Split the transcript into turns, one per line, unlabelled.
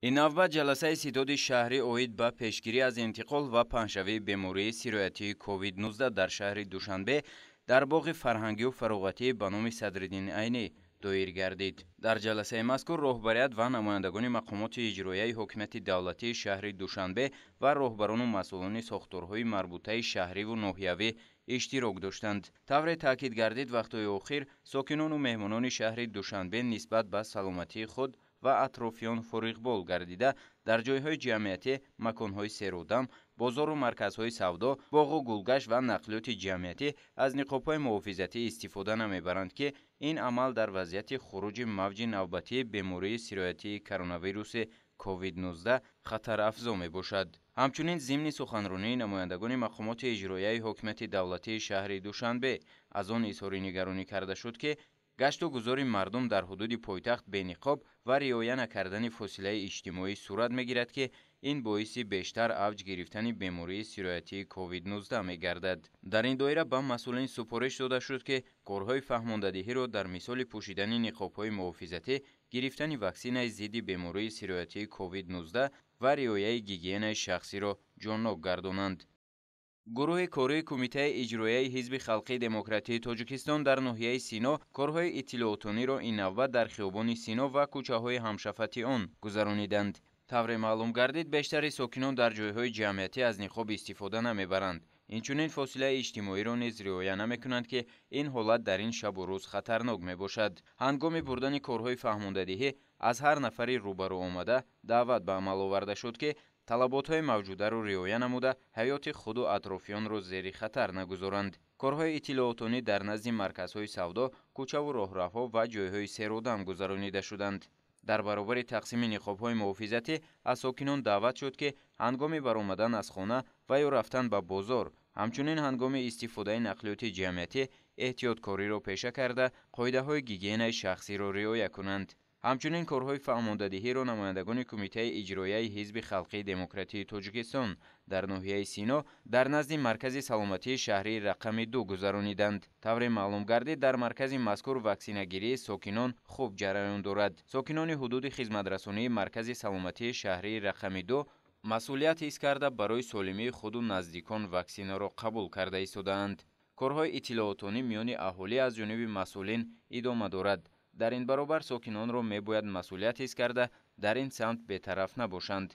Ин навбат ҷаласаи ситоди шаҳрӣ оид ба пешгирӣ аз интиқол ва паҳншавии бемории сироятии COVID-19 дар шаҳри Душанбе дар боғи фарҳангию фароғатӣ ба номи Садриддин Айнӣ доир гардид. Дар ҷаласаи мазкур роҳбарият ва намояндагони мақомоти иҷроияи ҳокимияти давлатии шаҳри Душанбе ва роҳбарону масъулони сохторҳои марбутаи шаҳриву ноҳиявӣ иштирок доштанд. Тавре таъкид гардид, вақтҳои охир сокинону меҳмонони шаҳри Душанбе нисбат ба саломатии худ ва атрофиён фориғбол гардида, дар ҷойҳои ҷамъиятӣ, маконҳои серодам, бозору марказҳои савдо, боғу гулгашт ва нақлиёти ҷамъиятӣ аз ниқобҳои муҳофизатӣ истифода намебаранд, ки ин амал дар вазъияти хуруҷи мавҷи навбатии бемории сироятии коронавируси COVID-19 хатарафзо мебошад. Ҳамчунин зимни суханронии намояндагони мақомоти иҷроияи ҳокимияти давлатии шаҳри Душанбе аз он изҳори нигаронӣ карда шуд, ки гашту гузори мардум дар ҳудуди пойтахт бениқоб ва риоя накардани фосилаи иҷтимоӣ сурат мегирад, ки ин боиси бештар авҷ гирифтани бемории сироятии COVID-19 мегардад. Дар ин доира ба масъулин супориш дода шуд, ки корҳои фаҳмондадиҳиро дар мисоли пӯшидани ниқобҳои муҳофизатӣ, гирифтани ваксинаи зидди бемории сироятии COVID-19 ва риояи гигиенаи шахсиро ҷоннок гардонанд. Гурӯҳи кории Кумитаи иҷроияи Ҳизби халқии демократии Тоҷикистон дар ноҳияи Сино корҳои иттилоотониро ин навбат дар хиёбони Сино ва кӯчаҳои ҳамшафати он гузарониданд. Тавре маълум гардид, бештари сокинон дар ҷойҳои ҷамъиятӣ аз ниқоб истифода намебаранд. Инчунин фосилаи иҷтимоиро низ риоя намекунанд, ки ин ҳолат дар ин шабу рӯз хатарнок мебошад. Ҳангоми бурдани корҳои фаҳмондадиҳӣ аз ҳар нафари рӯбарӯ омада даъват ба амал оварда шуд, ки талаботҳои мавҷударо риоя намуда, ҳаёти худу атрофиёнро зери хатар нагузоранд. Корҳои иттилоотонӣ дар назди марказҳои савдо, кӯчаву роҳравҳо ва ҷойҳои серодам гузаронида шуданд. Дар баробари тақсими ниқобҳои муҳофизатӣ аз сокинон даъват шуд, ки ҳангоми баромадан аз хона ва ё рафтан ба бозор, ҳамчунин ҳангоми истифодаи нақлиёти ҷамъиятӣ эҳтиёткориро пеша карда, қоидаҳои гигиенаи шахсиро риоя кунанд. Ҳамчунин корҳои фаҳмондадиҳиро намояндагони Кумитаи иҷроияи Ҳизби халқии демократии Тоҷикистон дар ноҳияи Сино дар назди маркази саломатии шаҳрии рақами 2 гузарониданд. Тавре маълум гардид, дар маркази мазкур ваксинагирии сокинон хуб ҷараён дорад. Сокинони ҳудуди хизматрасонии маркази саломатии шаҳрии рақами 2 масъулият ҳис карда, барои солимии худу наздикон ваксинаро қабул карда истодаанд. Корҳои иттилоотонӣ миёни аҳолӣ аз ҷониби масъулин идома дорад. Дар ин баробар сокинонро мебояд масъулият ҳис карда, дар ин самт бетараф набошанд.